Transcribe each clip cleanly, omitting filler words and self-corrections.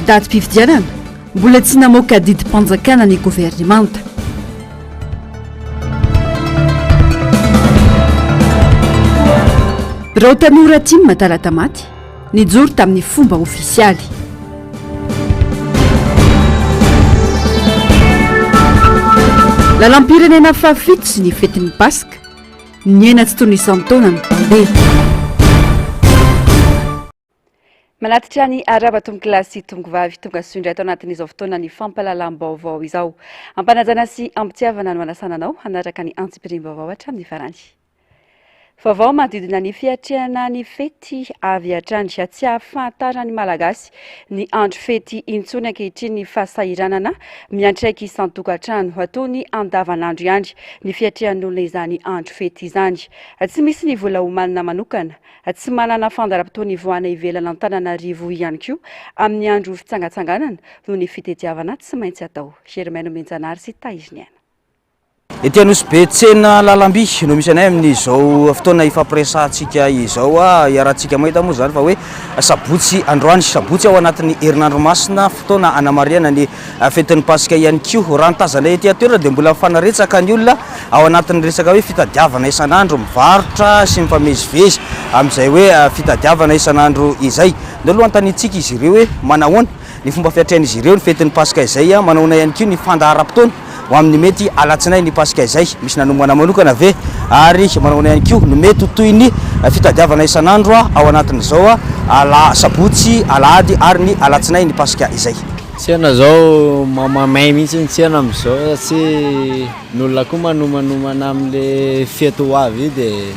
Datim-pifidianana, mbola tsy namoaka didim-panjakana ny governemanta. Birao Tanora Tim Talatamaty, nijoro tamin'ny fomba ofisialy. Lalam-pirenena fahafito sy ny fetin'ny Paska, niaina tsy toy ny isan-taona ny mpandeha. Manatitra ny arahaba tompokolahy sy tompokovavy tonga soa indray ato anatin'izao fotoanan'ny fampahalalam-baovao izao. Ampanajana sy ampitiavana no anasana anao hanaraka ny antsipiriam-baovao hatramin'ny farany. Vaovao manodidina ny fiatrehana ny fety avy hatrany. Tsy ahafantaran'ny Malagasy ny andro fety intsony ankehitriny ny fahasahiranana miantraika isan-tokantrano. Toy ny andavanandro ihany ny fiatrehan'ny olona izany andro fety izany. Tsy misy ny vola omanina manokana. Tsy manana fandaharam-potoana ivoahana ivelan'Antananarivo ihany koa amin'ny andro fitsangatsanganana noho ny fitediavana tsy maintsy atao. Germain Nomenjanahary sy Tahiriniaina. Ety Anosibe tsena lalamby no misy anay amin'izao fotoana ifampiresahantsika izao. Iarahantsika mahita moa izany fa hoe sabotsy androany, sabotsy ao anatin'ny herinandro masina, fotoana hanamarihana ny fetin'ny Paska ihany koa. Raha ny tazana ety an-toerana dia mbola mifanaretsaka ny olona ao anatin'ny resaka hoe fitadiavana isan'andro, mivarotra sy mifamezivezy amin'izay hoe fitadiavana isan'andro izay. Ndao aloha hanontaniantsika izy ireo hoe manahoana ny fomba fiatrehan'izy ireo ny fetin'ny Paska izay, manahoana ihany koa ny fandaharam-potoana ho amin'ny mety alatsinainy Paska izay. Misy nanomana manokana ve ary manahoana ihany koa no mety ho toy ny fitadiavana isan'andro ao anatin'izao ala sabotsy, alahady ary ny alatsinainy Paska izay. Tsena zao mamamay mihitsy ny tsena amizao satria ny olona koa manomanomana amle fety ho avy io de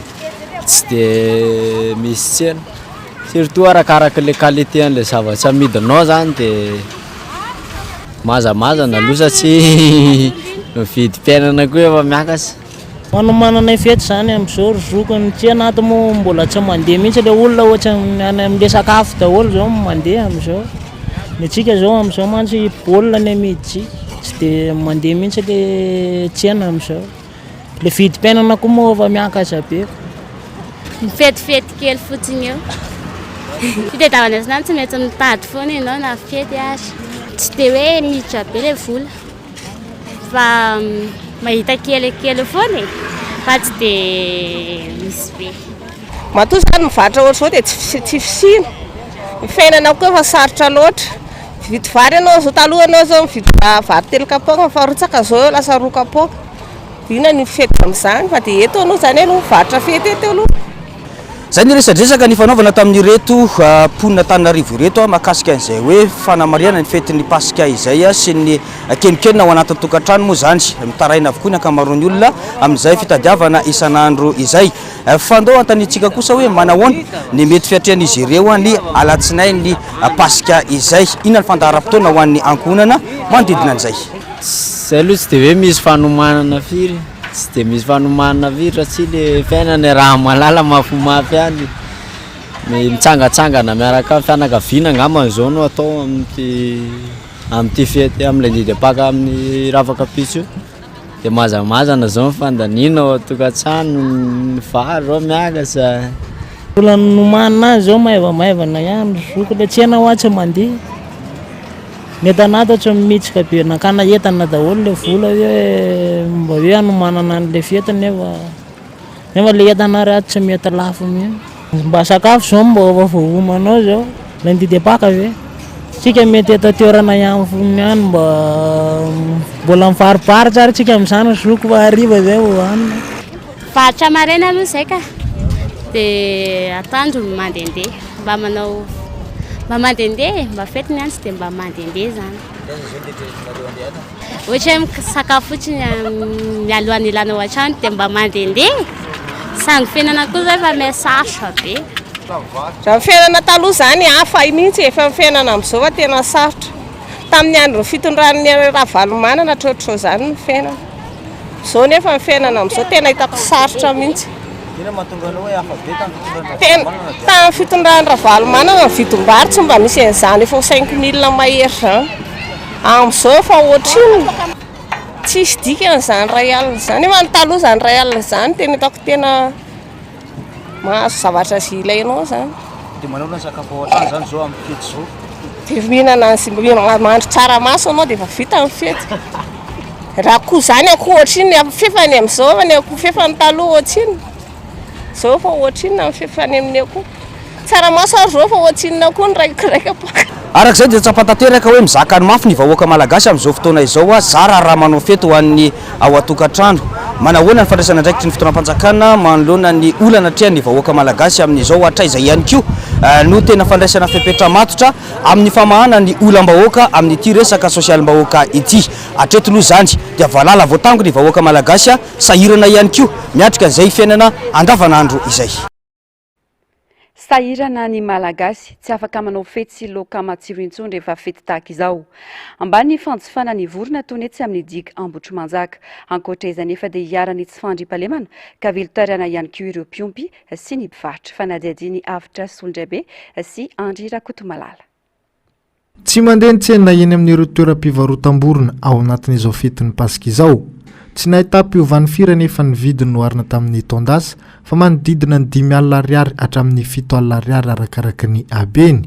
tsy de misy tsena surtout arakaraka le qualité anle zavatra amidinao zany de Mazamazana aloha satria ny vidim-piainana koa efa miakatra. Manomanana fety zany amizao ry zoky, ny tsena ato moa mbola tsy mandeha mihitsy le olona ohatran'ny any amle sakafo daholo zao no mandeha amizao, ny antsika zao amizao mantsy baolina ny amidintsika, tsy de mandeha mihitsy le tsena amizao. Le vidim-piainana koa moa efa miakatra be. Mifetifety kely fotsiny eo. Fitadiavana azy zany tsy maintsy mitady foana ianao na fety ary. Tsy dia hoe miditra be le vola fa mahita kelikely foana e, fa tsy dia misy be. Matoa zany mivarotra ohatr'izao dia tsy tsy fisiana. Ny fiainana koa efa sarotra loatra. Mividy vary ianao zao, taloha ianao zao mividy vary telo kapoaka fa rotsaka zao lasa roa kapoaka. Inona ny fety amin'izany fa dia eto aloha izany aloha mivarotra fety eto aloha. Izay ny resadresaka nifanaovana tamin'ireto mponin'Antananarivo ireto mahakasika an'izay hoe fanamarihana ny fetin'ny Paska izay sy ny kenonkenona ao anatin'ny tokantrano moa izany. Mitaraina avokoa ny ankamaroan'ny olona amin'izay fitadiavana isan'andro izay. Fa ndao anontaniantsika kosa hoe manahoana ny mety fiatrehan'izy ireo ny alatsinain'ny Paska izay? Inona ny fandaharam-potoana ho an'ny ankohonana manodidina an'izay? Zay aloha tsy de hoe misy fanomanana firy, tsy de misy fanomanana firy satria le fiainana raha malala mafimafy ihany, mitsangatsangana miaraka amin'ny fianakaviana angamba zao no atao amin'ity amin'ity fety amin'ny lundi de Pâques amin'ny rafakampitso io, de mazamazana zao ny fandaniana ao an-tokantrano, ny vary zao miakatra. Mbola nomanina azy zao maivamaivana ihany ry zoky, le tsena hoa tsy mandeha. Ny entana ato tsy mihitsika be nakana entana daholo le vola hoe mba hoe hanomanana an'le fety nefa nefa le entana ary ato tsy mety lafo mihitsy. Mba sakafo zao mba efa voaomana ao zao, lundi de Pâques ve? Tsika mety eto an-toerana ihany fotsiny ihany mba mbola mivarobarotra ary tsika amin'izany ry zoky fa hariva zay vao hanina. Mivarotra maraina aloha izay ka, dia atoandro mandehandeha, mba manao mba mandehandeha e, mba fety ny andro dia mba mandehandeha izany. Ohatra hoe misakafo fotsiny mialohan'ny hialana ao an-trano dia mba mandehandeha e, sangy fiainana koa izay fa miha-sarotra be. Raha ny fiainana taloha izany hafa mihitsy e, fa ny fiainana amin'izao fa tena sarotra. Tamin'ny andron'ny fitondran'ny Ravalomanana ohatrohatr'izao izany ny fiainana. Izao nefa ny fiainana amin'izao tena hitako sarotra mihitsy. Inona mahatonga anao hoe hafa be tamin'ny fitondran-dRavalomanana? Tamin'ny fitondran-dRavalomanana ny vidim-bary tsy mba misy an'izany efa ho cinq mille mahery izany. Amin'izao efa ohatrinona? Tsisy dikany izany iray alina izany. Nefa ny taloha izany iray alina izany tena hitako tena mahazo zavatra izay ilainao izany. Dia manahoana ny sakafo ao an-trano izany izao amin'ny fety izao? Dia mihinana sy mahandro tsaramaso anao dia efa vita ny fety. Raha akoho izany akoho ohatrinona ny fefany amin'izao fa ny akoho fefany taloha ohatrinona? Izao efa ohatrinona ny fefany amin'ny akoho? Tsaramaso ary izao efa ohatrinona koa ny iray kapoaka. Araka izay dia tsapa tanteraka hoe mizaka ny mafy ny vahoaka malagasy amin'izao fotoana izao, zara raha manao fety ho an'ny ao an-tokantrano. Manahoana ny fandraisana andraikitry ny fitondram-panjakana manoloana ny olana atrehan'ny vahoaka malagasy amin'izao? Hatraiza ihany koa no tena fandraisana fepetra matotra amin'ny famahana ny olam-bahoaka amin'ity resaka sosialim-bahoaka ity? Hatreto aloha izany dia valala voatango ny vahoaka malagasy, sahirana ihany koa miatrika izay fiainana andavanandro izay. Sahirana ny Malagasy, tsy afaka manao fety sy laoka matsiro intsony rehefa fety tahaka izao. Ambany ny fanjifana ny vorona toy ny etsy amin'ny digue Ambohitrimanjaka. Ankoatra izay anefa dia iharan'ny tsy fandriampahalemana ka velon-taraina ihany koa ireo mpiompy sy ny mpivarotra. Fanadihadian'i Avotra Solondraibe sy Andry Rakotomalala. Tsy mandeha ny tsena eny amin'ireo toeram-pivarotam-borona ao anatin'izao fetin'ny Paska izao. Tsy nahitam-piovany firy anefa ny vidiny noharina tamin'ny taon-dasa fa manodidina ny 50 ariary hatramin'ny 70 ariary arakaraka ny habeny.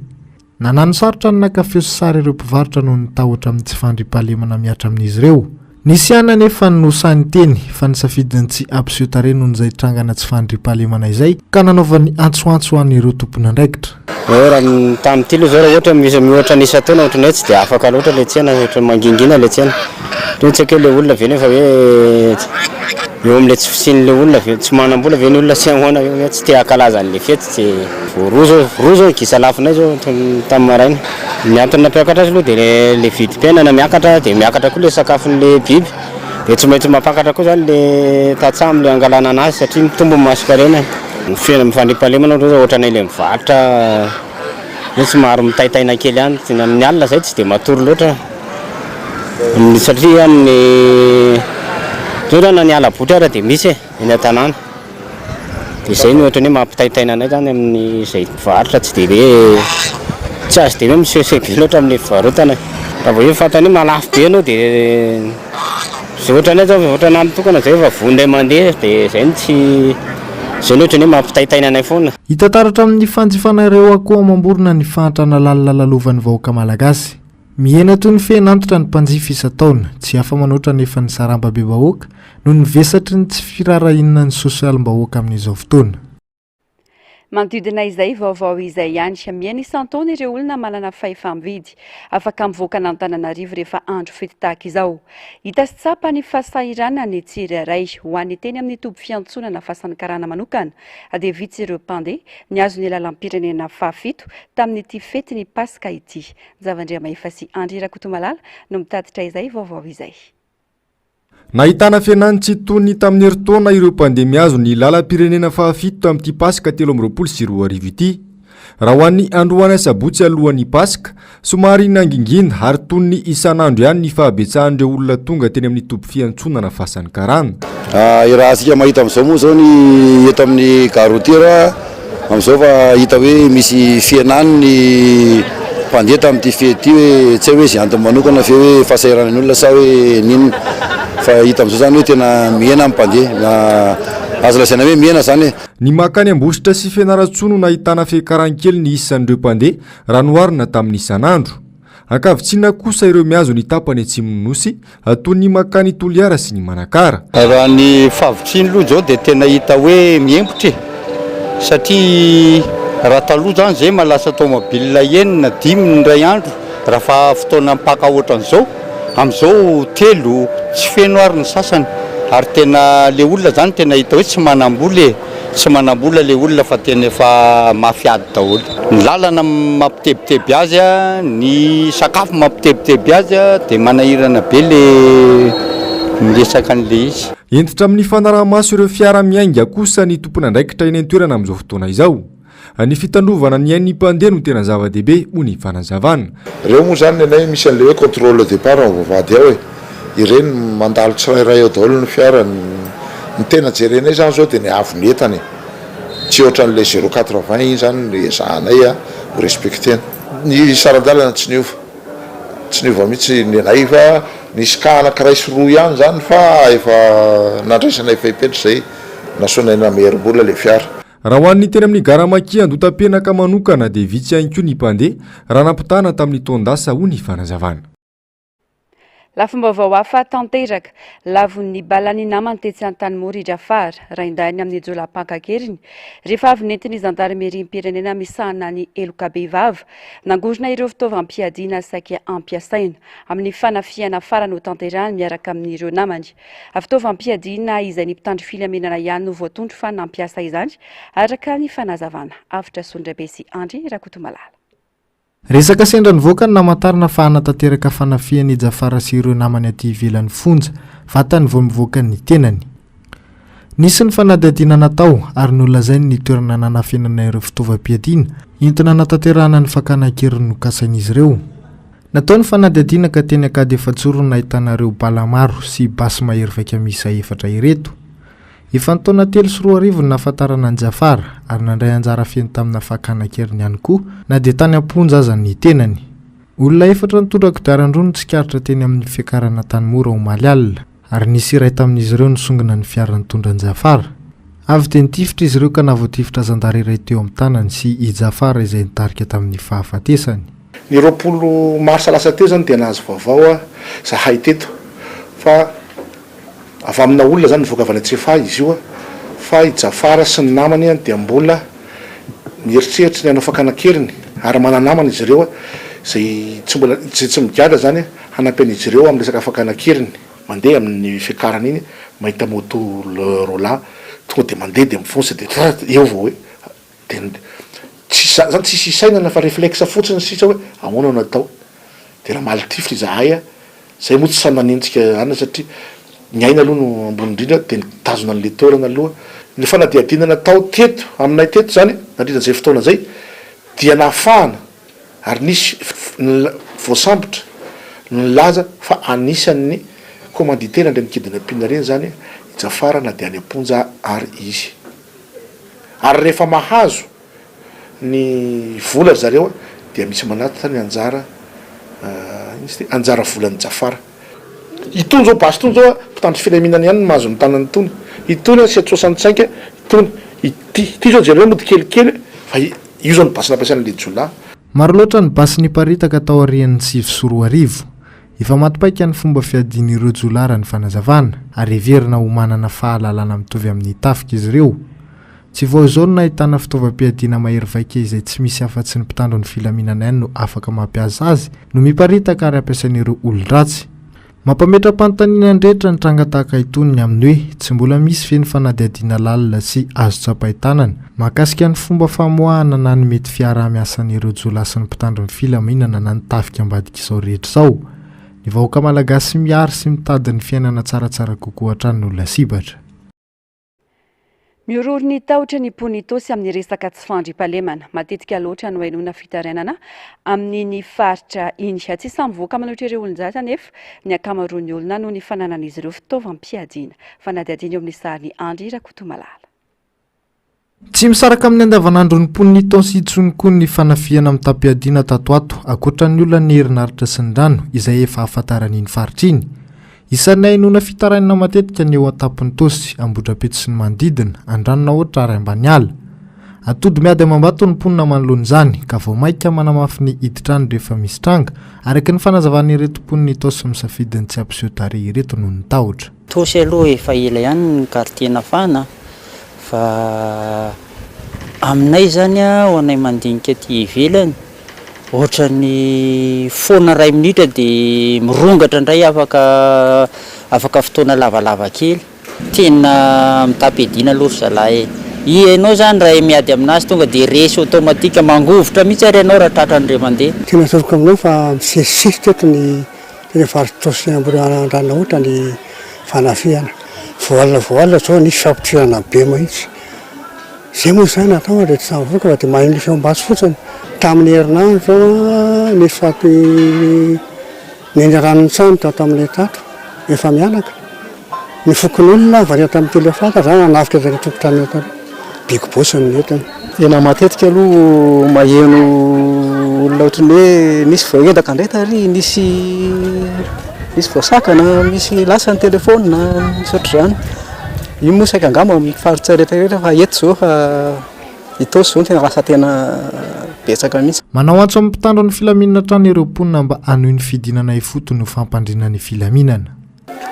Nanano sarotra ny naka feo sy sary ireo mpivarotra noho ny tahotra amin'ny tsy fandriampahalemana mihatra amin'izy ireo. Nisy ihany anefa no sahy niteny fa nisafidy ny tsy hampiseho tarehy noho izay trangana tsy fandriampahalemana izay ka nanaovany antsoantso ho an'ireo tompon'andraikitra. Hoe raha ny tamin'ity aloha izao raha ohatra misy mihoatra ny isan-taona ohatran'ny hoe tsy dia afaka loatra ilay tsena, ohatran'ny mangingina ilay tsena. Ohatra hoe tsy haiko hoe ilay olona ve nefa hoe eo amin'ilay tsy fisian'ilay olona ve, tsy manam-bola ve ny olona sa ahoana hoe tsy te hankalaza an'ilay fety dia vao roa izao, roa izao ny gisa lafonay izao tamin'ny maraina. Ny antony nampiakatra azy aloha dia le vidim-piainana miakatra dia miakatra koa le sakafon'le biby dia tsy maintsy mampakatra koa zany le tantsaha amin'le angalana anazy satria mitombo ny masonkarena. Ny fiainana ny fandriampahalemana ohatra zao ohatranay le mivarotra hoe somary mitaintaina kely ihany, amin'ny alina zay tsy dia matory loatra satria amin'ny ohatra na ny hala-botry ara dia misy e eny an-tanàna. Dia izay no ohatran'ny hoe mampitaintaina anay izany amin'izay mpivarotra tsy dia hoe tsy azo dia hoe misehoseho be loatra amin'ilay fivarotana e. Raha vao hoe fantany hoe mahalafo be ianao dia izay ohatranay izao ohatranà mitokana izay efa voa indray mandeha dia izay no tsy izay no ohatran'ny hoe mampitaintaina anay foana. Hita taratra amin'ny fanjifana ireo akoho amam-borona ny fahantrana lalina lalovan'ny vahoaka malagasy. Mihena toy ny fehin'antitra ny mpanjifa isan-taona. Tsy afa-manoatra anefa ny sarambabem-bahoaka noho ny vesatry ny tsy firaharahiana ny sosialim-bahoaka amin'izao fotoana. Manodidina izay vaovao izay ihany, mihena isan-taona ireo olona manana fahefa-mividy, afaka mivoaka an'Antananarivo rehefa andro fety tahaka izao. Hita sy tsapa ny fahasahiranan'ny tsirairay. Ho an'ny teny amin'ny toby fiantsonana Fasan'ny Karana manokana dia vitsy ireo mpandeha nihazo ny lalam-pirenena fahafito tamin'ity fetin'ny Paska ity. Javandriamahefa sy Andry Rakotomalala no mitatitra izay vaovao izay. Nahitana fihenany tsy toy ny tamin'ny herintaona ireo mpandeha mihazo ny lalam-pirenena fahafito tamin'ity Paska 2023 ity. Raha ho an'ny androany asabotsy alohan'ny Paska, somary nangingina ary toy ny isan'andro ihany ny fahabetsahan'ireo olona tonga teny amin'ny toby fiantsonana Fasan'ny Karana. Iarahantsika mahita amin'izao moa izao ny eto amin'ny gare routière Amin'izao fa hita hoe misy fihenany ny mpandeha tamin'ity fety ity hoe tsy hay hoe izay antony manokana ve hoe fahasahiranan'ny olona sa hoe n'inona fa hita amin'izao izany hoe tena mihena ny mpandeha na azo lazaina hoe mihena izany e. Ny mankany Ambositra sy Fianarantsoa no nahitana fiakarany kely ny isan'ireo mpandeha raha noharina tamin'ny isan'andro. Ankavitsiana kosa ireo mihazo ny tapany atsimon'ny Nosy toy ny mankany Toliara sy ny Manakara. Raha ny fahavitrihiny aloha izao dia tena hita hoe miembotra e! Satria raha taloha izany izay mahalasa tomobile enina, dimy ny iray andro raha fa fotoana mpaka ohatran'izao, amin'izao telo, tsy feno ary ny sasany ary tena le olona izany tena hita hoe tsy manam-bola e! Tsy manam-bola le olona fa tena efa mafy ady daholo. Ny lalana mampitebiteby azy, ny sakafo mampitebiteby azy dia manahirana be le miresaka an'le izy. Hentitra amin'ny fanaraha-maso ireo fiara miainga kosa ny tompon'andraikitra eny an-toerana amin'izao fotoana izao. Ny fitandrovana ny ain'ny mpandeha no tena zava-dehibe, hoy ny fanazavana. Ireo moa izany ny anay misy an'ilay hoe contrôle départ ao vavahady ao e! Ireny mandalo tsirairay ao daholo ny fiara, ny tena jerenay izany izao dia ny haavon'ny entana e! Tsy ohatran'ilay zéro quatre vingt iny izany no ezahanay ho respecter-na. Ny saran-dalana tsy niova, tsy niova mihitsy ny anay fa nisy cas anankiray sy roa ihany izany fa efa nandraisanay fepetra izay, nasainay namerim-bola ilay fiara. Raha ho an'ny teny amin'ny gara Maki Andotapenaka manokana dia vitsy ihany koa ny mpandeha raha nampitahana tamin'ny taon-dasa hoy ny fanazavana. Lafim-baovao hafa tanteraka, lavon'ny balan'ny namany tetsy Antanimora i Jafar, raindahiny amin'ny jiolahy mpaka an-keriny, rehefa avy nentin'ny zandarimeriam-pirenena misahana ny heloka bevava, nangorona ireo fitaovam-piadiana saika hampiasaina amin'ny fanafihana farany hotanterahiny miaraka amin'ireo namany. Fitaovam-piadiana izay ny mpitandro filaminana ihany no voatondro fa nampiasa izany, araka ny fanazavana. Avotra Solondraibe sy Andry Rakotomalala. Resaka sendra nivoaka no namantarana fa hanatanteraka fanafihana i Jafar sy ireo namany aty ivelan'ny fonja, vatany vao mivoaka ny tenany. Nisy ny fanadihadiana natao ary nolazainy ny toerana nanafenana ireo fitaovam-piadiana entina hanatanterahana ny fakana an-keriny nokasain'izy ireo. Natao ny fanadihadiana ka teny Ankadiefatsoro no nahitana ireo bala maro sy basy mahery vaika miisa efatra ireto. Efa ny taona 2003 no nahafantarana an'i Jafar ary nandray anjara feno tamina fakana an-keriny ihany koa na dia tany am-ponja aza ny tenany. Olona efatra nitondra kodiaran-droa no tsikaritra teny amin'ny fiakarana Antanimora omaly alina ary nisy iray tamin'izy ireo nisongona ny fiara nitondra an'i Jafar. Avy dia nitifitra izy ireo ka nahavoatifitra zandary iray teo amin'ny tanany sy i Jafar izay nitarika tamin'ny fahafatesany. Ny 20 marsa lasa teo izany dia nahazo vaovao zahay teto fa Avy amina olona izany nivoaka avy any Antsefahy izy io fa i Jafar sy ny namany dia mbola mieritreritra ny hanao fakana an-keriny ary mana-namana izy ireo izay tsy mbola izay tsy migadra izany hanampy an'izy ireo amin'ny resaka fakana an-keriny. Mandeha amin'ny fiakarana iny mahita moto roalahy tonga dia mandeha dia mifonsa dia eo vao hoe dia tsisy zany tsisy isainana fa reflexe fotsiny sisa hoe ahoana no atao dia namaly tifitra izahay zay moa tsy sahy nanenjika anona satria ny aina aloha no ambony indrindra dia nitazona an'le toerana aloha. Ny fanadihadiana natao teto aminay teto zany nandritra izay fotoana izay dia nahafahana ary nisy voasambotra nilaza fa anisan'ny commanditaire an'ireny kidnapping ireny zany i Jafara na dia any am-ponja ary izy. Ary rehefa mahazo ny vola ry zareo dia misy manatitra ny anjara inona izy ity anjara volan'i Jafar. Itony zao basy itony zao mpitandro filaminana ihany no mahazo ny tanany itony. Itony sept soixante cinq itony. Ity ity zao jereo mody kelikely fa io zao no basy nampiasain'ilay jiolahy. Maro loatra ny basy niparitaka taorian'ny 2009. Efa maty paika ny fomba fiadian'ireo jiolahy raha ny fanazavana, ary heverina ho manana fahalalana mitovy amin'ny tafika izy ireo. Tsy vao izao no nahitana fitaovam-piadiana mahery vaika izay tsy misy afa-tsy ny mpitandro ny filaminana ihany no afaka mampiasa azy no miparitaka ary ampiasain'ireo olon-dratsy. Mampametra-panontaniana ny rehetra ny tranga tahaka itony ny amin'ny hoe tsy mbola misy ve ny fanadihadiana lalina sy azo tsapain-tanana mahakasika ny fomba famoahana na ny mety fiaraha-miasan'ireo jiolahy sy ny mpitandro ny filaminana na ny tafika ambadik'izao rehetra izao. Ny vahoaka malagasy miary sy mitady ny fiainana tsaratsara kokoa hatrany no lasibatra. Mihorohoro ny tahotra ny mponin'Itaosy amin'ny resaka tsy fandriampahalemana. Matetika loatra no ahenoana fitarainana amin'iny faritra iny. Tsy samy mivoaka manohitra ireo olon-dratsy anefa ny ankamaroan'ny olona noho ny fananan'izy ireo fitaovam-piadiana. Fanadihadiana eo amin'ny sarin'i Andry Rakotomalala. Tsy misaraka amin'ny andavanandron'ny mponin'Itaosy intsony koa ny fanafihana mitam-piadiana tato ato, ankoatra ny olan'ny herinaratra sy ny rano, izay efa ahafantarana iny faritra iny. Isan'ny ahenoana fitarainana matetika ny eo an-tampon'Itaosy, Ambohidrapeto sy ny manodidina, Andranonahoatra ary Ambaniala. Atody miady amam-bato ny mponina manoloana izany, ka vao mainka manamafy ny hiditra any rehefa misy tranga, araka ny fanazavan'ireto mponin'Itaosy misafidy ny tsy hampiseho tarehy ireto noho ny tahotra. Itaosy aloha efa ela ihany ny quartier nafana fa aminay zany ho anay mandinika aty ivelany Ohatran'ny foana iray minitra dia mirongatra indray afaka afaka fotoana lavalava kely. Tena mitam-piadiana aloha ry zalahy e. Ianao izany raha miady aminazy tonga dia resy automatique, mangovitra mihitsy ary ianao raha tratran'ireo mandeha. Tena tsoriko aminao fa misesisesy teto ny teny faritra Itaosy sy Ambohiandranahoatra ny fanafihana. Vao alina vao alina izao nisy fampitirana be mihitsy. Zay moa zany atao dia tsy samy voky fa dia maheno feom-basy fotsiny. Tamin'ny herinandro zao nisy faty nenirano trano tato aminay tato, efa mianaka. Ny fokonolona variana tamin'ny telephone za nanafika tany an-tokontany tany, big boss no nentiny. Tena matetika aloha maheno olona ohatran'ny hoe nisy voaendaka indray tary, nisy nisy voasakana, misy lasa ny telephone, misy ohatr'izany. Io moa saika angamba amin'ny faritra rehetra rehetra fa eto izao fa. Itaosy izao no tena lasa tena betsaka mihitsy. Manao antso amin'ny mpitandro ny filaminana hatrany ireo mponina mba hanohy ny fidinana ifotony ho fampandriana ny filaminana.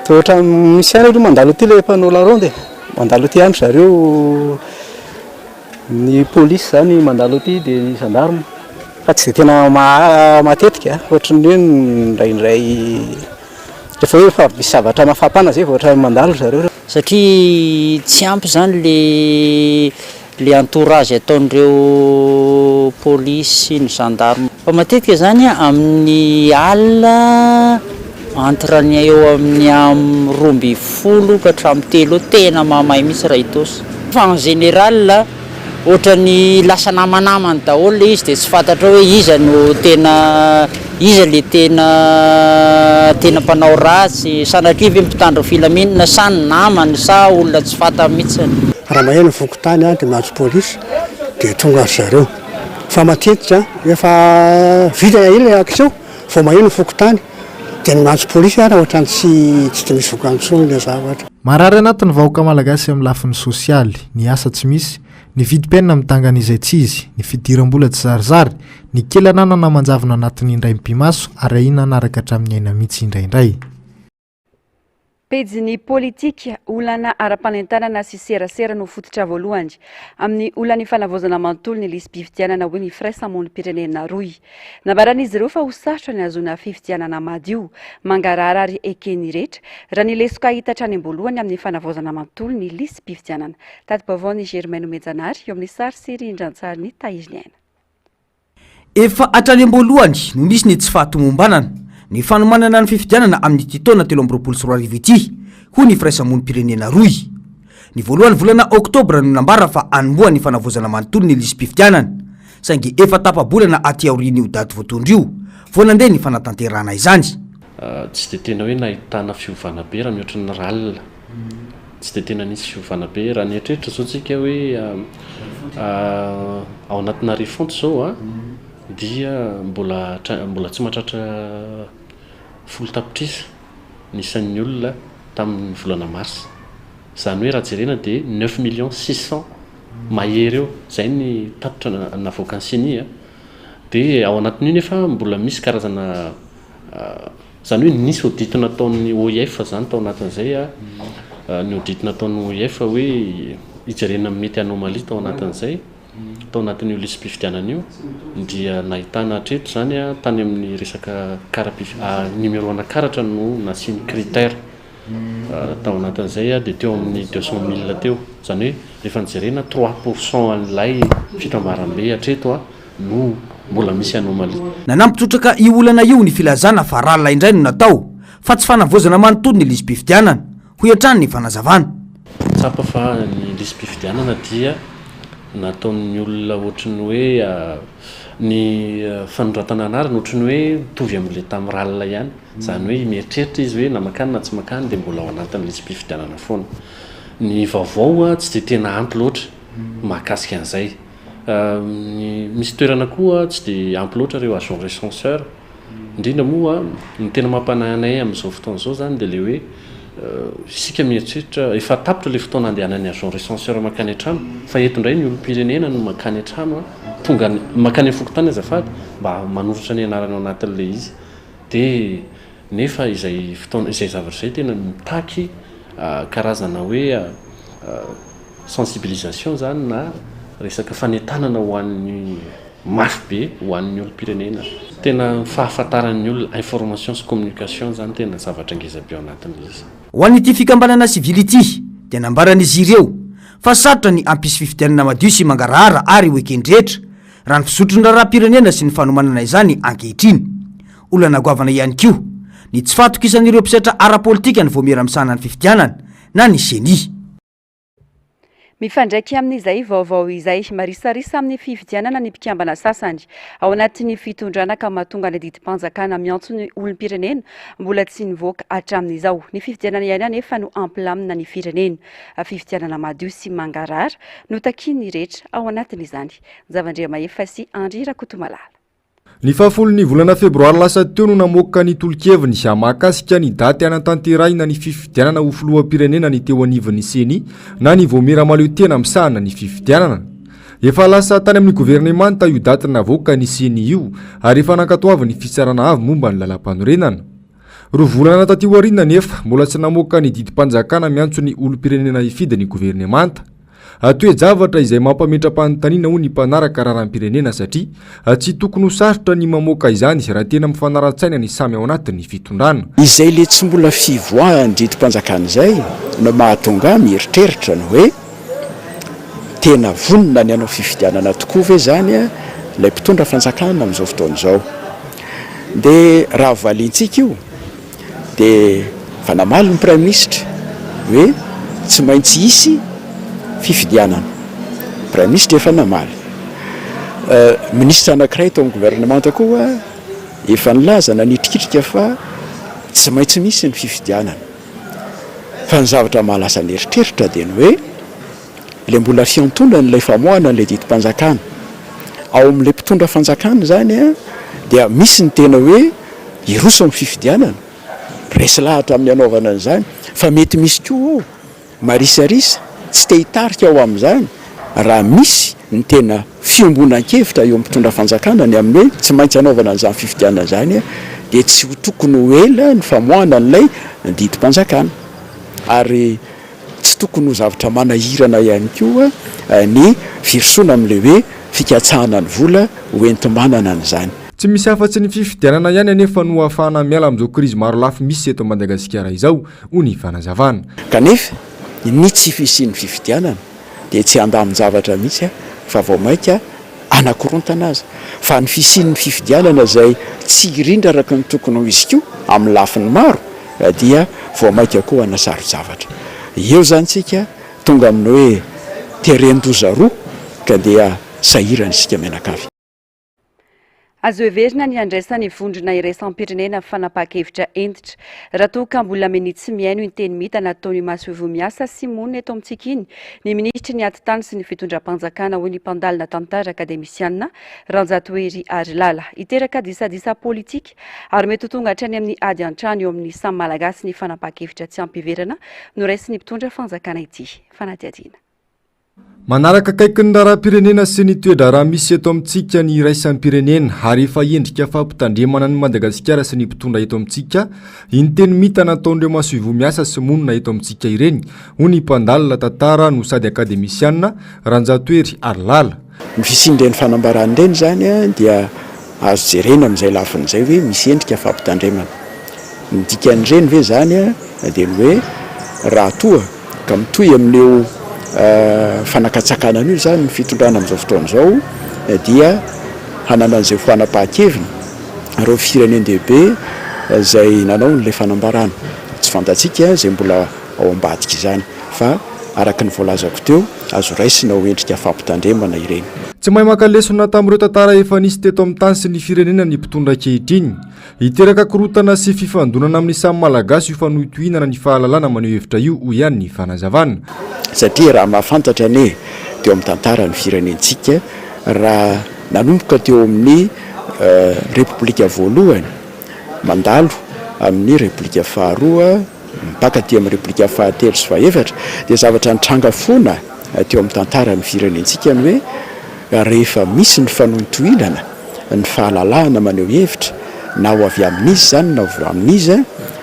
Toa ohatran'ny misy ihany aloha mandalo aty ilay mpanao la ronde e, mandalo aty ihany ry zareo, ny polisy izany mandalo aty dia ny gendarme fa tsy dia tena matetika, ohatran'ny hoe indraindray rehefa hoe efa misy zavatra mafampana izay vao ohatran'ny mandalo ry zareo. Satria tsy ampy izany le le entourage ataon'ireo polisy sy ny gendarme. Fa matetika izany amin'ny alina entre ny eo amin'ny am 12 ka hatramin'ny telo eo tena mamay mihitsy raha Itaosy. Fa en général Ohatran'ny lasa namanamany daholo le izy dia tsy fantatrao hoe iza no tena iza le tena tena mpanao ratsy, sanatria ve mpitandro filaminana sa ny namany sa olona tsy fantany mihitsy. Raha maheno ny fokontany dia miantso polisy dia tonga ry zareo. Fa matetika efa vita ilay action vao maheno ny fokontany dia ny miantso polisy ary ohatran'ny tsy tsy dia misy vokany intsony ilay zavatra. Marary anaty ny vahoaka malagasy amin'ny lafiny sosialy, ny asa tsy misy, ny vidim-piainana midangana izay tsy izy, ny fidiram-bola tsy zarizary, ny kely ananana manjavona anatin'ny indray mipi-maso ary ahiana hanaraka hatramin'ny aina mihitsy indraindray. Pejin'ny politika, olana ara-panentanana sy serasera no fototra voalohany amin'ny olan'ny fanavaozana manontolo ny lisi-pifidianana hoy ny firaisamonim-pirenena rohy. Nambaran'izy ireo fa ho sarotra ny hahazoana fifidianana madio, mangarahara ary eken'ny rehetra raha ny lesoka hita hatrany am-boalohany amin'ny fanavaozana manontolo ny lisi-pifidianana. Tati-baovaon'i Germain Nomenjanahary eo amin'ny sary sy rindran-tsarin'i Tahiriniaina. Efa hatrany am-boalohany no nisy ny tsy fahatomombanana ny fanomanana ny fifidianana amin'ity taona 2023 ity, hoy ny firaisamonim-pirenena rohy. Ny voalohan'ny volana oktobra no nambara fa hanombohan'ny fanavaozana manontolo ny lisi-pifidianana, saingy efa tapa-bolana aty aorian'io daty voatondro io vao nandeha ny fanatanterahana izany. Tsy dia tena hoe nahitana fiovana be raha mihoatra ny ral. Tsy dia tena nisy fiovana be. Raha nieritreritra izao tsika hoe ao anatina refonte izao an, dia mbola mbola tsy mahatratra folo tapitrisa ny isan'ny olona tamin'ny volana marsa. Izany hoe raha jerena dia neuf millions six cent mahery eo, izay ny tatitra navoakan'ny Ceni an. Dia ao anatin'io nefa mbola misy karazana Izany hoe nisy audit nataon'ny OIF izany tao anatin'izay, ny audit nataon'ny OIF hoe hijerena ny mety anomalie tao anatin'izay, tao anatin'io lisi-pifidianana io, dia nahitana hatreto izany tany amin'ny resaka kara-pif- numéro ana karatra no nasiany critère tao anatin'izay dia teo amin'ny deux cent mille teo, izany hoe rehefa nojerena trois pour cent an'ilay fitambaram-be hatreto no mbola misy anomalie. Nanampy trotraka io olana io ny filazana fa ralina indray no natao fa tsy fanavaozana manontolo ny lisi-pifidianana, hoy hatrany ny fanazavana. Tsapa fa ny lisi-pifidianana dia nataon'ny olona ohatry ny hoe ny fanoratana anarana ohatry ny hoe mitovy amin'ilay tamin'ny ralina ihany, izany hoe mieritreritra izy hoe na mankany na tsy mankany dia mbola ao anatin'ny lisi-pifidianana foana. Ny vaovao tsy dia tena ampy loatra mahakasika an'izay. Misy toerana koa tsy dia ampy loatra ireo agent recenseur, indrindra moa ny tena mampanahy anay amin'izao fotoana izao izany dia ilay hoe isika mieritreritra, efa tapitra ilay fotoana andehanan'ny agent recenseur mankany an-trano fa eto indray ny olom-pirenena no mankany an-trano, tonga any, mankany amin'ny fokontany azafady mba manoratra ny anarany ao anatin'ilay izy dia nefa izay fotoana, izay zavatra izay tena mitaky karazana hoe Sensibilisation izany na resaka fanentanana ho an'ny mafy be ho an'ny olom-pirenena. Tena fahafantaran'ny olona, information sy communication izany tena zavatra ngeza be ao anatin'ilay izy. Ho an'ity fikambanana sivily ity dia nambaran'izy ireo fa sarotra ny hampisy fifidianana madio sy mangarahara ary ho eken-drehetra raha ny fizotry ny raharaham-pirenena sy ny fanomanana izany ankehitriny. Olana goavana ihany koa ny tsy fahatokisan'ireo mpisetra ara-politika ny vaomiera misahana ny fifidianana na ny Ceni. Mifandraika amin'izay vaovao izay, marisarisa amin'ny fifidianana ny mpikambana sasany ao anatin'ny fitondrana ka mahatonga ny didim-panjakana miantso ny olom-pirenena mbola tsy nivoaka hatramin'izao. Ny fifidianana ihany anefa no hampilamina ny firenena. Fifidianana madio sy mangarahara no takian'ny rehetra ao anatin'izany. Javandriamahefa sy Henri Rakotomalala. Ny fahafolon'ny volana febroary lasa teo no namoaka ny tolo-keviny mahakasika ny daty hanatanterahina ny fifidianana ho filoham-pirenena ny teo anivon'ny Ceni na ny Vaomiera mahaleo tena misahana ny fifidianana. Efa lasa tany amin'ny governemanta io daty navoakan'ny Ceni io ary efa nankatoavin'ny Fitsarana Avo momba ny Lalàmpanorenana. Roa volana taty aoriana anefa, mbola tsy namoaka ny didim-panjakana miantso ny olom-pirenena hifidy ny governemanta. Toe-javatra izay mampametra-panontaniana hoy ny mpanaraka raharaham-pirenena satria tsy tokony ho sarotra ny mamoaka izany raha tena mifanara-tsaina ny samy ao anatin'ny fitondrana. Izay le tsy mbola fivoahan'ny didim-panjakana izay no mahatonga ahy mieritreritra ny hoe tena vonona ny hanao fifidianana tokoa ve izany ilay mpitondra fanjakana amin'izao fotoana izao. Dia raha valiantsika io Dia efa namaly ny Praiminisitra hoe tsy maintsy hisy fifidianana. Praiminisitra efa namaly. Minisitra anankiray tao amin'ny governemanta koa efa nilaza nanitrikitrika fa tsy maintsy misy ny fifidianana. Fa ny zavatra mahalasa ny eritreritra dia ny hoe ilay mbola fiantonana ilay famoahana an'ilay didim-panjakana. Ao amin'ilay mpitondra fanjakana izany dia misy ny tena hoe hiroso amin'ny fifidianana, resy lahatra amin'ny hanaovana an'izany, fa mety misy koa ao marisarisa, tsy te hitarika ao amin'izany, raha misy ny tena fiombonan-kevitra eo amin'ny mpitondra fanjakana ny amin'ny hoe tsy maintsy hanaovana an'izany fifidianana izany dia tsy ho tokony ho ela ny famoahana an'ilay didim-panjakana ary Tsy tokony ho zavatra manahirana ihany koa ny firosoana amin'ilay hoe fikatsahana ny vola ho enti-manana an'izany. Tsy misy afa-tsy ny fifidianana ihany anefa no ahafahana miala amin'izao krizy marolafy misy eto Madagasikara izao, hoy ny fanazavana. Kanefa, ny tsy fisian'ny fifidianana dia tsy handamin-javatra mihitsy fa vao mainka hanakorontana aza. Fa ny fisian'ny fifidianana izay tsy hirindra araka ny tokony ho izy koa amin'ny lafiny maro dia vao mainka koa hanasaro-javatra. Eo izany isika tonga amin'ny hoe teren-doza roa ka dia sahirana isika mianakavy. Azo heverina ny handraisan'ny vondrona iraisam-pirenena fanapahan-kevitra hentitra raha toa ka mbola minia tsy mihaino iny teny mita nataon'ny masoivoho miasa sy monina eto amintsika iny ny minisitry ny atitany sy ny fitondram-panjakana, hoy ny mpandalina tantara akademisiana Ranjatohery Harilala. Hiteraka disadisa politika ary mety ho tonga hatrany amin'ny ady an-trano eo amin'ny samy Malagasy ny fanapahan-kevitra tsy ampiheverana noraisin'ny mpitondra fanjakana ity. Fanadihadiana. Manaraka akaiky ny raharaham-pirenena sy ny toe-draharaha misy eto amintsika ny iraisam-pirenena ary efa endrika fampitandremana an'i Madagasikara sy ny mpitondra eto amintsika iny teny mita nataon'ireo masoivoho miasa sy monina eto amintsika ireny, hoy ny mpandalina tantara no sady akademisiana, Ranjatohery Harilala. Ny fisian'ireny fanambarana ireny izany dia azo jerena amin'izay lafiny izay hoe misy endrika fampitandremana. Ny dikan'ireny ve izany dia ny hoe raha toa ka mitohy amin'io fanakantsakanana io izany ny fitondrana amin'izao fotoana izao dia hanana an'izay fanapahan-keviny ireo firenen-dehibe izay nanao an'ilay fanambarana. Tsy fantatsika izay mbola ao ambadik'izany fa araka ny voalazako teo, azo raisina ho endrika fampitandremana ireny. Tsy mahay maka lesona tamin'ireo tantara efa nisy teto amin'ny tany sy ny firenena ny mpitondra ankehitriny. Hiteraka korontana sy fifandonana amin'ny samy Malagasy io fanohitohinana ny fahalalana maneho hevitra io, hoy ihany ny fanazavana. Satria raha mahafantatra anie teo amin'ny tantaran'ny firenentsika, raha nanomboka teo amin'ny Repoblika voalohany, mandalo amin'ny Repoblika faharoa, mipaka aty amin'ny Repoblika fahatelo sy fahefatra, dia zavatra nitranga foana teo amin'ny tantaran'ny firenentsika ny hoe rehefa misy ny fanohitohinana, ny fahalalahana maneho hevitra, na ho avy amin'iza izany na ho avy amin'iza,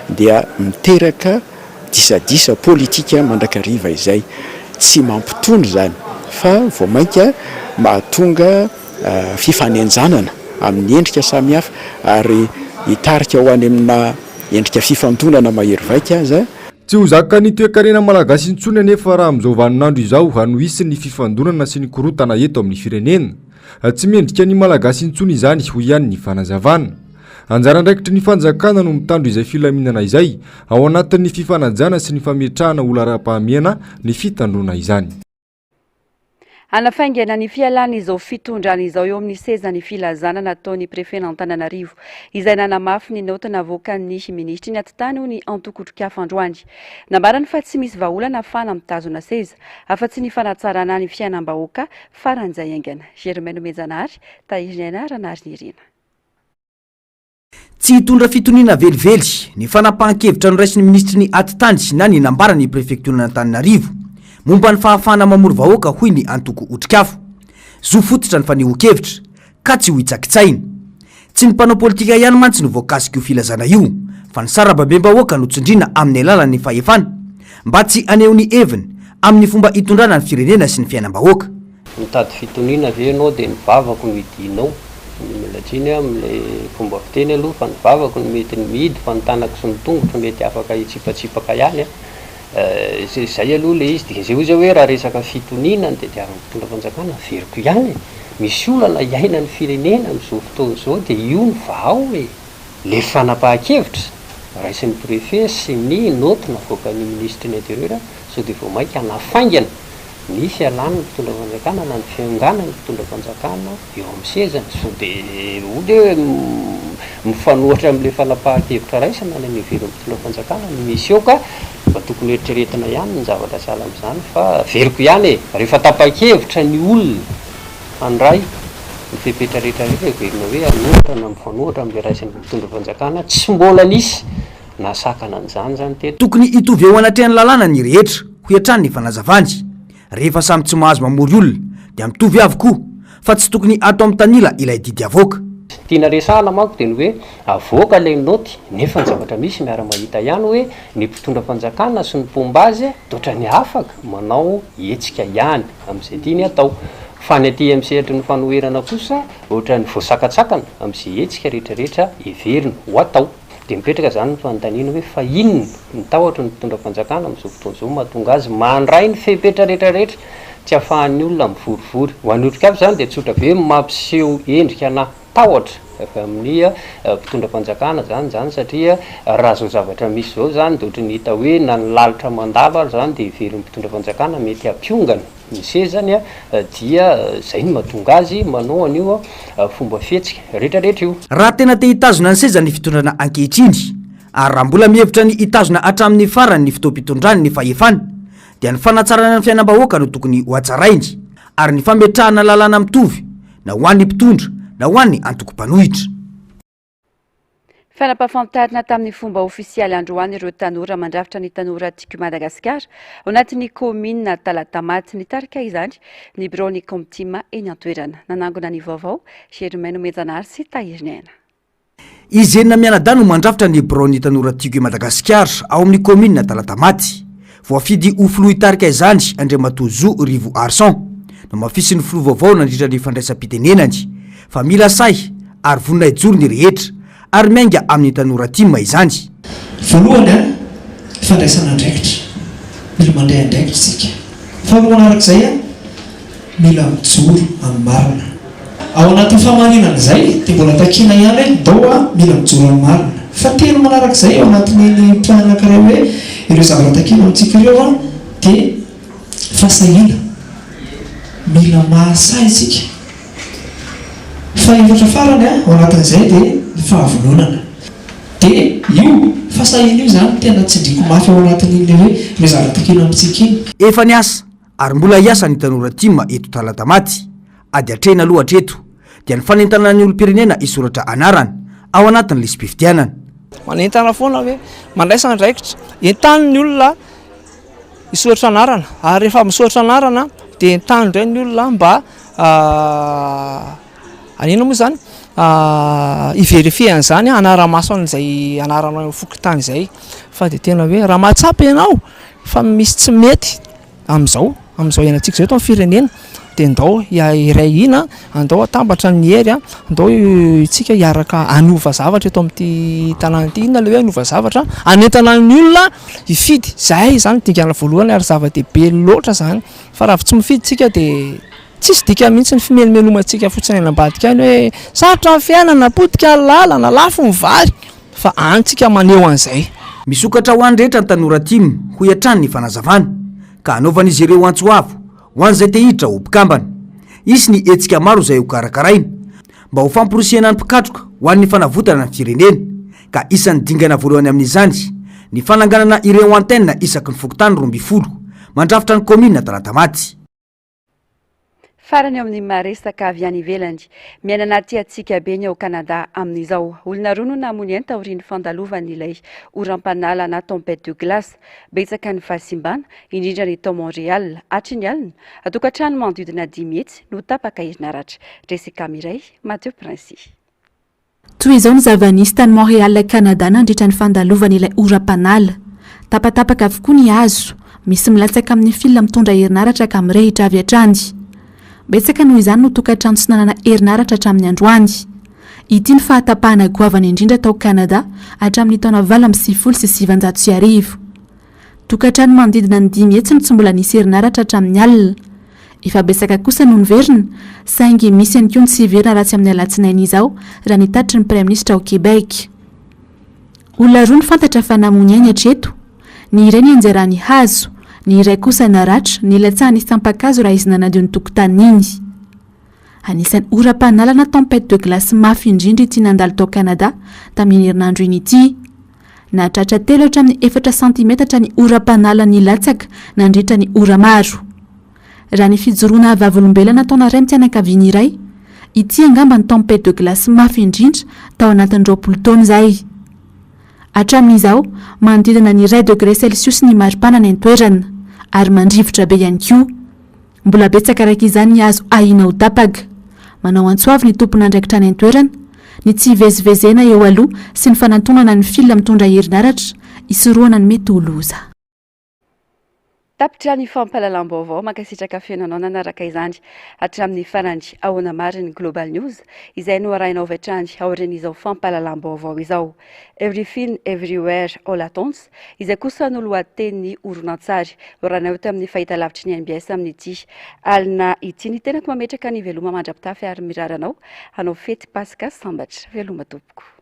dia miteraka disadisa politika mandrakariva izay. Tsy mampitony izany fa vao mainka mahatonga fifanenjanana amin'ny endrika samihafa ary hitarika ho any amina endrika fifandonana mahery vaika aza. Tsy ho zakan'ny toekarena malagasy intsony anefa raha amin'izao vaninandro izao no hisy ny fifandonana sy ny korontana eto amin'ny firenena. Tsy mendrika ny Malagasy intsony izany, hoy ihany ny fanazavana. Anjara andraikitry ny fanjakana no mitandro izay filaminana izay, ao anatin'ny fifanajana sy ny fametrahana ho laharam-pahamehana ny fitandroana izany. Hanafaingana ny fialan'izao fitondrana izao eo amin'ny seza ny filazana nataon'ny prefen'Antananarivo, izay nanamafy ny naoty navoakan'ny minisitry ny atitany hoy ny antoko Otrikafo androany. Nambarany fa tsy misy vahaolana ahafahana mitazona seza, afa-tsy ny fanatsarana ny fiainam-bahoaka faran'izay haingana. Germain Nomenjanahary, Tahiriniaina Ranarinirina. Tsy hitondra fitoniana velively ny fanapahan-kevitra noraisin'ny minisitry ny Atitany na ny nambaran'ny prefektionan'Antananarivo momba ny fahafahana mamory vahoaka hoy ny antoko Otrikafo. Zo fototra ny fanehoan-kevitra ka tsy ho hitsakitsaina. Tsy ny mpanao politika ihany mantsy no voakasik'io filazana io fa ny sarababem-bahoaka no tsindriana amin'ny alalan'ny fahefana mba tsy haneho ny heviny amin'ny fomba hitondrana ny firenena sy ny fiainam-bahoaka. Mitady fitoniana ve ianao dia ny vavako no hidianao? Miala tsiny aho amin'ilay fomba fiteny aloha fa ny vavako no mety mihidy fa ny tanako sy ny tongotro mety afaka hitsipatsipaka ihany an! Izay aloha ilay izy, dia izay hoy izao hoe raha resaka fitoniana no tadiavin'ny mpitondra fanjakana, averiko ihany e! Misy olana iainan'ny firenena amin'izao fotoana izao dia io no vahao e! Ilay fanapahan-kevitra raisin'ny préfet sy ny note navoakan'ny minisitry ny intérieur sao dia vao mainka hanafaingana ny fialan'ny mpitondra fanjakana na ny fionganan'ny mpitondra fanjakana eo amin'ny sezany, sao dia ohatra hoe mifanohitra amin'ilay fanapahan-kevitra raisina any amin'ny ivelan'ny mpitondra fanjakana no misy eo ka mba tokony eritreretina ihany ny zavatra sahala amin'izany fa averiko ihany e, rehefa tapa-kevitra ny olona handray ny fepetra rehetra rehetra heverina hoe hanohitra na mifanohitra amin'ilay raisin'ny mpitondra fanjakana, tsy mbola nisy nahasakana an'izany izany teto. Tokony hitovy eo anatrehan'ny lalàna ny rehetra, hoy hatrany ny fanazavany. Rehefa samy tsy mahazo mamory olona dia mitovy avokoa fa tsy tokony atao mitanila ilay didy avoaka. Ny tiana resahana manko dia ny hoe avoaka ilay naoty nefa ny zavatra misy miara-mahita ihany hoe ny mpitondra fanjakana sy ny mpomba azy dia ohatran'ny afaka manao hetsika ihany amin'izay tiany atao fa ny aty amin'ny sehatry ny fanoherana kosa ohatran'ny voasakatsakana amin'izay hetsika rehetrarehetra heveriny ho atao. Dia mipetraka izany ny fanontaniana hoe fa inona ny tahotry ny mpitondra fanjakana amin'izao fotoana izao mahatonga azy mandray ny fepetra rehetra rehetra tsy ahafahan'ny olona mivorivory. Ho an'ny Otrikafo izany dia tsotra be mampiseho endrika na tahotra avy amin'ny mpitondra fanjakana izany izany satria raha izao zavatra misy izao izany dia ohatry ny hita hoe na ny lalitra mandalo ary izany dia heverin'ny mpitondra fanjakana mety hampiongana ny sezany dia zay no mahatonga azy manao an'io fomba fihetsika rehetra rehetra io. Raha tena te hitazona ny sezany ny fitondrana ankehitriny, ary raha mbola mihevitra ny hitazona hatramin'ny farany ny fotoam-pitondrany ny fahefana, dia ny fanatsarana ny fiainam-bahoaka no tokony hohatsarainy, ary ny fametrahana lalàna mitovy na ho an'ny mpitondra na ho an'ny antoko mpanohitra. Fanampahafantarina tamin'ny fomba ofisialy androany ireo tanora mandrafitra ny Tanora Tiako Madagasikara ao anatin'ny kaominina Talatamaty. Nitarika izany ny biraon'ny Kaomtima eny an-toerana. Nanangona ny vaovao, Germain Nomenjanahary sy Tahiriniaina. Izy enina mianadahy no mandrafitra ny biraon'ny Tanora Tiako i Madagasikara ao amin'ny kaominina Talatamaty. Voafidy ho filoha hitarika izany Andriamatoa Zo Rivo Arson. Nomafisin'ny filoha vaovao nandritra ny fandraisam-pitenenany fa mila sahy ary vonona hijoro ny rehetra ary miainga amin'ny tanora tim izany. Voalohany an, fandraisana andraikitra, mila mandray andraikitra isika. Faharoa manarak'izay an, mila mijoro amin'ny marina. Ao anatin'ny fahamarinana izay dia mbola takiana ihany hoe ndao an, mila mijoro amin'ny marina. Fahatelo manarak'izay ao anatin'iny point anankiray hoe ireo zavatra takiana amintsika ireo an, dia fahasahiana. Mila mahasahy isika. Fahefatra farany ao anatin'izay dia ny fahavononana. Dia io fahasahiana io izany no tena tsindriako mafy ao anatin'iny ilay hoe ireo zavatra takiana amintsika iny. Efa niasa ary mbola hiasa ny tanora tim eto Talatamaty. Ady atrehina aloha hatreto dia ny fanentanana ny olom-pirenena hisoratra anarana ao anatin'ny lisi-pifidianana. Manentana foana hoe mandraisa andraikitra, entano ny olona hisoratra anarana ary rehefa misoratra anarana dia entano indray ny olona mba Anina moa izany? Hi-verifier an'izany, hanara-maso an'izay anarana eo fokontany izay. Fa dia tena hoe raha mahatsapa ianao fa misy tsy mety amin'izao, amin'izao iainantsika izao eto amin'ny firenena dia ndao hiray hina, andao hatambatra ny hery, andao isika hiaraka hanova zavatra eto amin'ity tanàna ity. Inona ilay hoe hanova zavatra? Hanentana ny olona hifidy. Izay izany dingana voalohany ary zava-dehibe loatra izany. Fa raha vao tsy mifidy tsika dia tsisy dikany mihitsy ny fimelomelomantsika fotsiny any ambadika any hoe sarotra ny fiainana, potika ny lalana, lafo ny vary, fa any tsika maneho an'izay. Misokatra ho an'ny rehetra ny tanora tim, hoy hatrany ny fanazavana, ka hanaovan'izy ireo antso avo ho an'izay te hiditra ho mpikambana. Hisy ny hetsika maro izay hokarakaraina mba ho famporisihana ny mpikatroka ho an'ny fanavotana ny firenena, ka isan'ny dingana voalohany amin'izany ny fananganana ireo antenne isaky ny fokontany 12 mandrafitra ny kaominina Talatamaty. Farany eo amin'ny maha-resaka avy any ivelany. Miaina anaty hatsiaka be ny ao Canada amin'izao. Olona roa no namoy ny ainy taorian'ny fandalovan'ilay oram-panala na tempête de glace. Betsaka ny fahasimbana, indrindra ny tao Montréal. Hatry ny alina, tokantrano manodidina 500 no tapaka herinaratra. Jessica Mireille, Mathieu Princi. Toy izao ny zava-nisy tany Montréal, Canada nandritra ny fandalovan'ilay oram-panala. Tapatapaka avokoa ny hazo, misy milatsaka amin'ny fil mitondra herinaratra ka mirehitra avy hatrany. Betsaka noho izany no tokantrano tsy nanana herinaratra hatramin'ny androany. Ity ny fahatapahana goavana indrindra tao Canada hatramin'ny taona 1998. Tokantrano manodidina ny 500 no tsy mbola nisy herinaratra hatramin'ny alina. Efa betsaka kosa no niverina, saingy misy ihany koa ny tsy hiverina raha tsy amin'ny alatsinainy izao, raha ny tatitry ny praiminisitra ao Québec. Olona roa no fantatra fa namoy ny ainy hatreto. Ny iray nianjeran'ny hazo, ny iray kosa naratra, nilatsahan'ny sampan-kazo raha izy nanadio ny tokotaniny iny. Anisan'ny oram-panala na tempête de glace mafy indrindra ity nandalo tao Canada tamin'iny herinandro iny ity. Nahatratra telo hatramin'ny efatra santimetatra ny oram-panala nilatsaka nandritra ny ora maro. Raha ny fijoroana vavolombelona nataona raim-pianakaviana iray, ity angamba ny tempête de glace mafy indrindra tao anatin'ny 20 taona izay. Hatramin'izao, manodidina ny iray degré celsius ny maripana any an-toerana, ary mandrivotra be ihany koa. Mbola betsaka araka izany ny azo ahiana ho tapaka. Manao antso avo ny tompon'andraikitra any an-toerana, ny tsy hivezivezena eo aloha sy ny fanantonana ny fil mitondra herinaratra, hisorohana ny mety ho loza. Tapitra ny fampahalalam-baovao, mankasitraka feno anao nanaraka izany hatramin'ny farany. Ahoana marina ny Global News izay noharahinao avy hatrany aorian'izao fampahalalam-baovao izao. Everything Everywhere All At Once, izay kosa no lohatenin'ny horonantsary norainay tamin'ny fahitalavitry ny mbs amin'ity alina ity. Ny tenako mametraka ny veloma mandra-pitafy ary mirary anao hanao fety Paska sambatra. Veloma tompoko.